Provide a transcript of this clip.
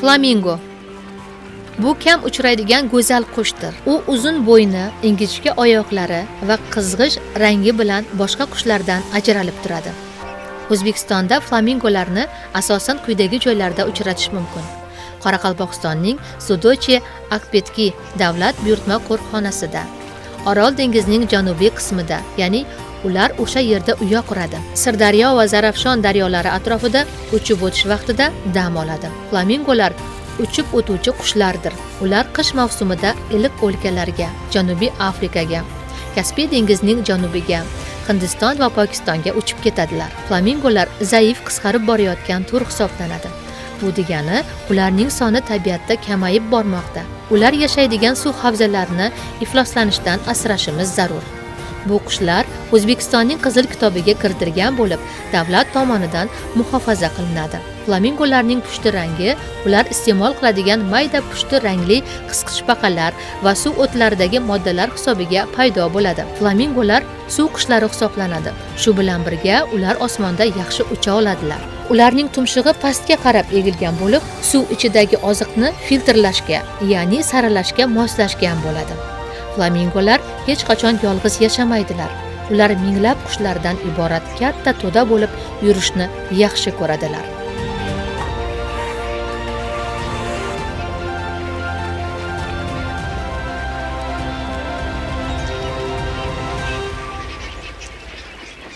Flamingo. Bu kam uchraydigan go'zal qushdir. U uzun bo'yni, ingichka oyoqlari va qizg'ish rangi bilan boshqa qushlardan ajralib turadi. O'zbekistonda flamingolarni asosan quyidagi joylarda uchratish mumkin. Qoraqalpog'istonning Sudoche Akpetki davlat buyurtma qo'riqxonasida, Orol dengizining janubiy qismida, ya'ni ular o'sha yerda uya quradi. Sirdaryo va Zarafshon daryolari atrofida uchib o'tish vaqtida dam oladi. Flamingolar uchib o'tuvchi qushlardir. Ular qish mavsumida iliq o'lkalarga, Janubiy Afrikaga, Kaspiy dengizining janubiga, Hindiston va Pokistonga uchib ketadilar. Flamingolar zaif, qisqarib borayotgan tur hisoblanadi. Bu degani, ularning soni tabiatda kamayib bormoqda. Ular yashaydigan suv havzalarini ifloslanishdan asrashimiz zarur. Bu qushlar O'zbekistonning Qizil kitobiga kiritilgan bo'lib, davlat tomonidan muhofaza qilinadi. Flamingolarning pushti rangi ular iste'mol qiladigan mayda pushti rangli qisqichbaqalar va suv o'tlaridagi moddalar hisobiga paydo bo'ladi. Flamingolar suv qushlari hisoblanadi. Shu bilan birga ular osmonda yaxshi ucha oladilar. Ularning tumshug'i pastga qarab egilgan bo'lib, suv ichidagi oziqni filtrlashga, ya'ni saralashga moslashgan bo'ladi. Flamingolar hech qachon yolg'iz yashamaydilar. Ular minglab qushlardan iborat katta to'da bo'lib yurishni yaxshi ko'radilar.